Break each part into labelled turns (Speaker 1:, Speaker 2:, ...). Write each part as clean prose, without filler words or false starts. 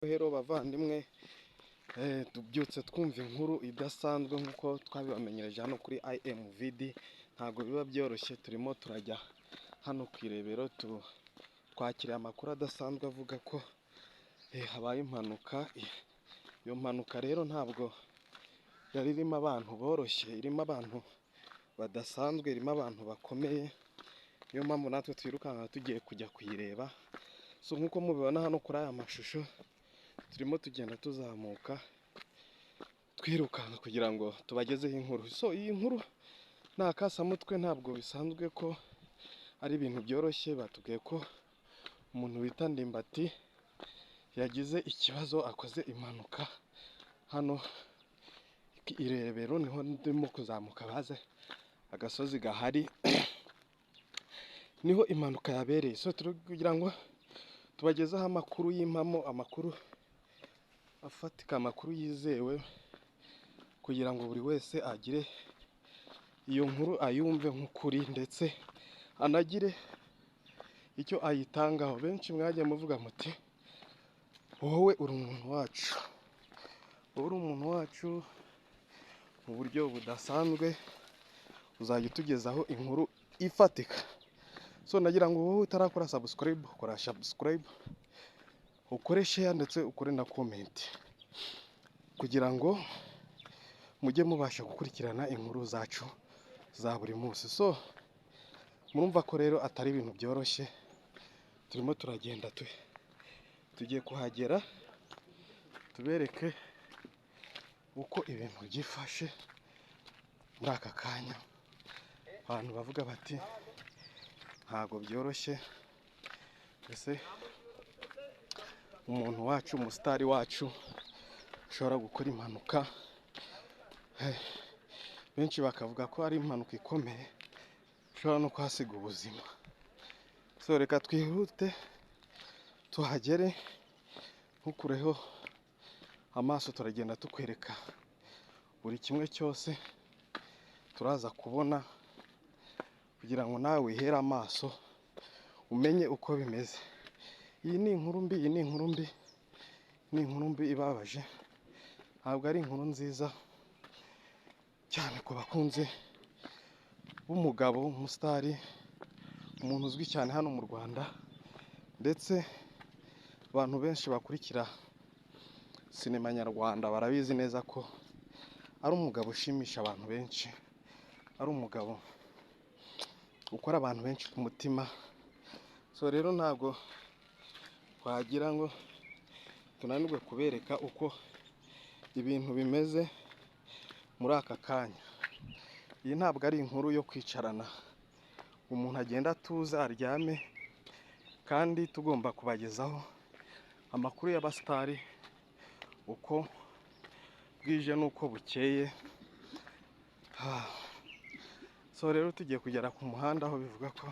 Speaker 1: Hello bavandimwe, tubyutse twumva inkuru idasanzwe nk'uko twabibamenyereje hano kuri IMVD. Ntabwo biba byoroshye, turimo turajya hano ku Irebero, twakiriye amakuru adasanzwe avuga ko habaye impanuka. Iyo mpanuka rero ntabwo yari irimo abantu boroshye, irimo abantu badasanzwe, irimo abantu bakomeye, niyo mpamvu natwe twirukanka tugiye kujya kuyireba. So nk'uko mubibona hano kuri aya mashusho, turimo tugenda tuzamuka twirukanka kugira ngo tubagezeho inkuru. So iyi nkuru ni akasamutwe, ntabwo bisanzwe ko ari ibintu byoroshye. Batubwiye ko umuntu bita Ndimbati yagize ikibazo, akoze impanuka hano i Rebero, niho ndimo kuzamuka baze agasozi gahari, niho impanuka yabereye. So turi kugira ngo tubagezeho amakuru y'impamo, amakuru afatika, amakuru yizewe, kugira ngo buri wese agire iyo nkuru ayumve nk'ukuri, ndetse anagire icyo ayitangaho. Benshi mwagiye muvuga muti: "Wowe uri umuntu wacu, wowe uri umuntu wacu mu buryo budasanzwe, uzajya utugezaho inkuru ifatika." So nagira ngo wowe utarakora subscribe, kora subscribe, ukore share, ndetse ukore na comment, kugira ngo mujye mubasha gukurikirana inkuru zacu za buri munsi. So murumva ko rero atari ibintu byoroshye, turimo turagenda, tugiye kuhagera tubereke uko ibintu byifashe muri aka kanya. Abantu bavuga bati: "Ntabwo byoroshye, ese umuntu wacu, umusitari wacu ashobora gukora impanuka?" Benshi bakavuga ko ari impanuka ikomeye ishobora no kuhasiga ubuzima. So reka twihute tuhagere, ntukureho amaso, turagenda tukwereka buri kimwe cyose turaza kubona, kugira ngo nawe wihere amaso umenye uko bimeze. Iyi ni inkuru mbi, iyi ni inkuru mbi, ni inkuru mbi ibabaje, ntabwo ari inkuru nziza cyane ku bakunzi b'umugabo umusitari, umuntu uzwi cyane hano mu Rwanda, ndetse abantu benshi bakurikira sinema nyarwanda barabizi neza ko ari umugabo ushimisha abantu benshi, ari umugabo ukora abantu benshi ku mutima. So rero ntabwo twagira ngo tunanirwe kubereka uko ibintu bimeze muri aka kanya. Iyi ntabwo ari inkuru yo kwicarana umuntu agenda atuze aryame, kandi tugomba kubagezaho amakuru y'abasitari uko bwije n'uko bukeye. So rero tugiye kugera ku muhanda aho bivuga ko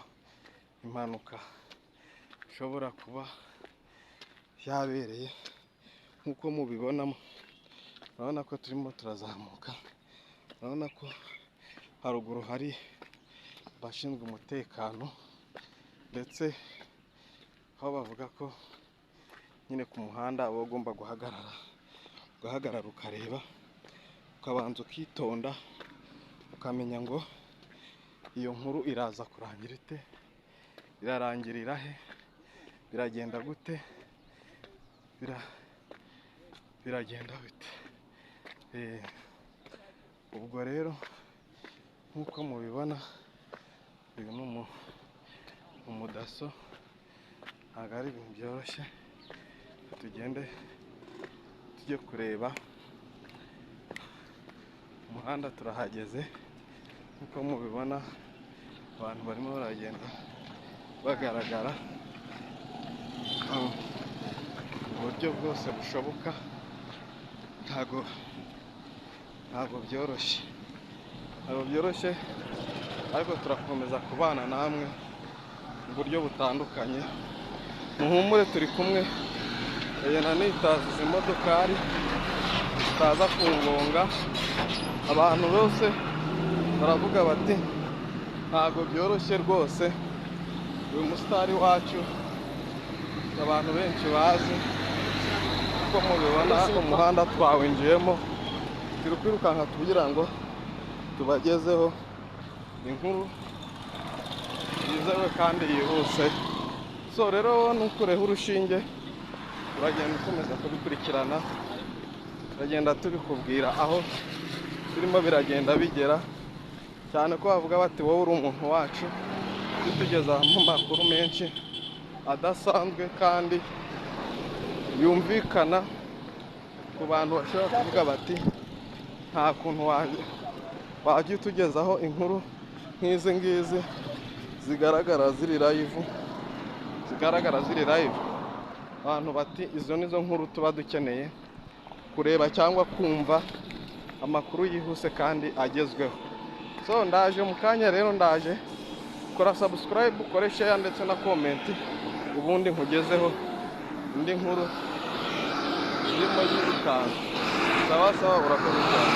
Speaker 1: impanuka ishobora kuba yabereye. Nk'uko mubibona, urabona ko turimo turazamuka, urabona ko haruguru hari abashinzwe umutekano, ndetse aho bavuga ko nyine ku muhanda uba ugomba guhagarara, ugahagarara ukareba, ukabanza ukitonda, ukamenya ngo iyo nkuru iraza kurangira ite, irarangirira he, biragenda gute, biragenda bite? Ubwo rero nk'uko mubibona, uyu ni umudaso, ntabwo ari ibintu byoroshye. Tugende tujye kureba umuhanda, turahageze. Nk'uko mubibona, abantu barimo baragenda bagaragara mu buryo bwose bushoboka. Ntabwo byoroshye, ntabwo byoroshye, ariko turakomeza kubana namwe mu buryo butandukanye. Muhumure, turi kumwe. Ndagenda nitaza izi modokari zitaza kungonga. Abantu bose baravuga bati: "Ntabwo byoroshye rwose, uyu musitari wacu abantu benshi bazi." Nk'uko mubibona, umuhanda twawinjiyemo, turi kwirukanka kugira ngo tubagezeho inkuru yizewe kandi yihuse. So rero ntukureho urushinge, turagenda ukomeza kubikurikirana, turagenda tubikubwira aho birimo biragenda bigera, cyane ko bavuga bati wowe uri umuntu wacu, tutugezaho amakuru menshi adasanzwe kandi yumvikana ku bantu bashobora kuvuga bati nta kuntu wajya utugezaho inkuru nk'izi ngizi zigaragara ziri live, zigaragara ziri live. Abantu bati izo nizo nkuru tuba dukeneye kureba cyangwa kumva, amakuru yihuse kandi agezweho. So ndaje mu kanya rero, ndaje. Kora subscribe, ukore share ndetse na comment, ubundi nkugezeho indi nkuru irimo yirukanka. Sawa sawa, urakoze cyane.